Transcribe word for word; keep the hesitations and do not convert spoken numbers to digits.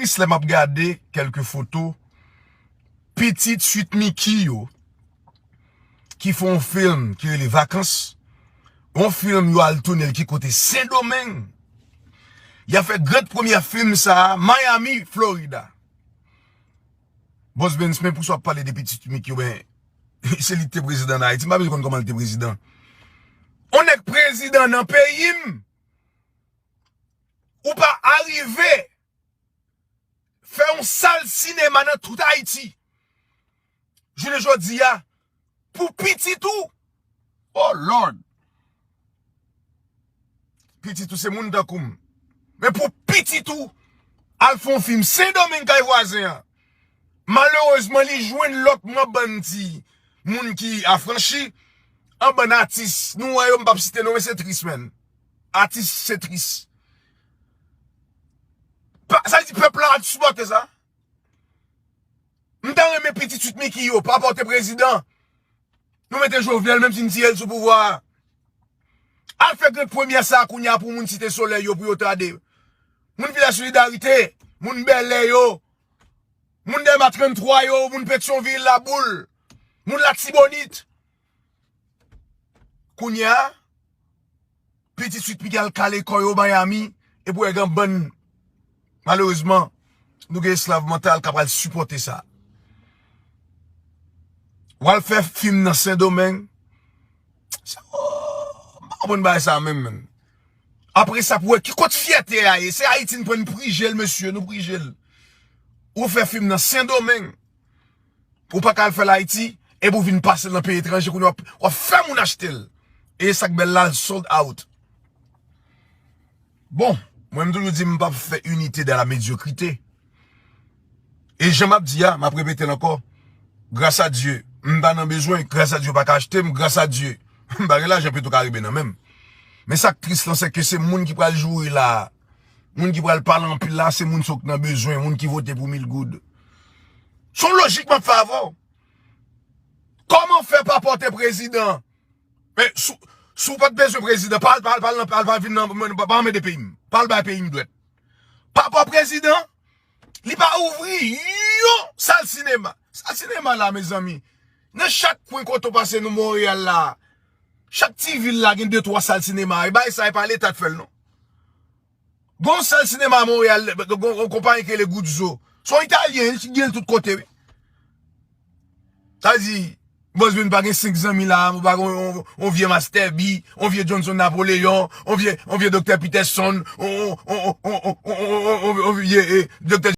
tris lè m ap gade kèlke foto pitit Sweet Micky yo ki fè yon fim ki rele Vakans. Yon fim yo al toune l ki kote? Sendomeng. Y ap fè grand premyè fim sa a Miami, Florida. Bòs Benz, men pou sa w ap pale de pitit Sweet Micky yo, ben, se li ki te prezidan an Ayiti. M pa bezwen konn kòman l te prezidan. On nèg prezidan nan peyi m, ou pa arive fè yon sal sinema nan tout Ayiti. Jounen jodi a, pou pitit ou, oh Lord! Pitit ou se moun tankou m. Men pou pitit ou, al fè yon fim Sendomeng kay vwazen an. Malerezman, li jwenn lòt manbann ti moun ki afranchi, anbann atis. Nou wè yo, m p ap site non, men se tris, menn. Atis, se tris. Pa, sa vle di pèp la ap sipòte sa. M ta renmen pitit Sweet Micky yo pa pòte prezidan. Nou mete Jovenel, menm si n tiye l sou pouvwa a. Al fè grand premyè sa a kounye a pou moun Site Solèy yo, pou yo tande. Moun Vilaj Solidarite, moun Bèlè yo, moun Dèma tranntwa yo, moun Petyonvil, Laboul, moun Latibonit. Kounye a, pitit Sweet Micky al kale kò yo Miami, epi w wè gen bann, malerezman, nou gen esklav mantal k ap al sipòte sa. W al fè fim nan Sendomeng. Sa, oh, m pa konprann bagay sa menm, menn. Apre sa, pou wè ki kot fyète a ye. Se Ayiti n pran, n prije l, mesye, nou prije l. Ou fè fim nan Sendomeng. Ou pa ka al fè l Ayiti, epi w vin pase l nan peyi etranje, kounye a w ap, w ap fè moun achte l. E sa k bèl la, l sold out. Bon, mwen m toujou di m p ap fè unité dans la médiocrité. E jan m ap di a, m ap repete l ankò. Gras a Dye, m pa nan bezwen, gras a Dye yo pa ka achte m, gras a Dye. M pa gen lajan Petro Caribe nan men m. Men sa k tris lan, se ke se moun ki pral joure la. Moun ki pral pale anpil la, se moun sa w k nan bezwen, moun ki vote pou mil goud. Se yon lojik m ap fè avè w. Kòman fè pa pòte prezidan? Men, si, si w pa t bezwen prezidan, pa al, pa al, pa al, pa al, pa al vin nan, mwen, pa, pa anmède peyi m. Pa al bay peyi m dwèt. Pa pòte prezidan, li pa ouvri yon sal sinema. Sal sinema la, mezanmi. Nan chak kwen kote w pase nan Monreyal la, chak ti vil la gen de twa sal sinema. E bagay sa, e pa Leta k fè l, non. Gon sal sinema Monreyal, gon, gon konpayi ki rele Guzzo. Se yon Italyen, li gen l tout kote, wi. Sa vle di, Bòs Benz pa gen senk zanmi la, ou pa gen yon, yon, yon vye Master B, yon vye Johnson Napoléon, yon vye, yon vye Doktè Peterson, yon, yon vye, eh, Doktè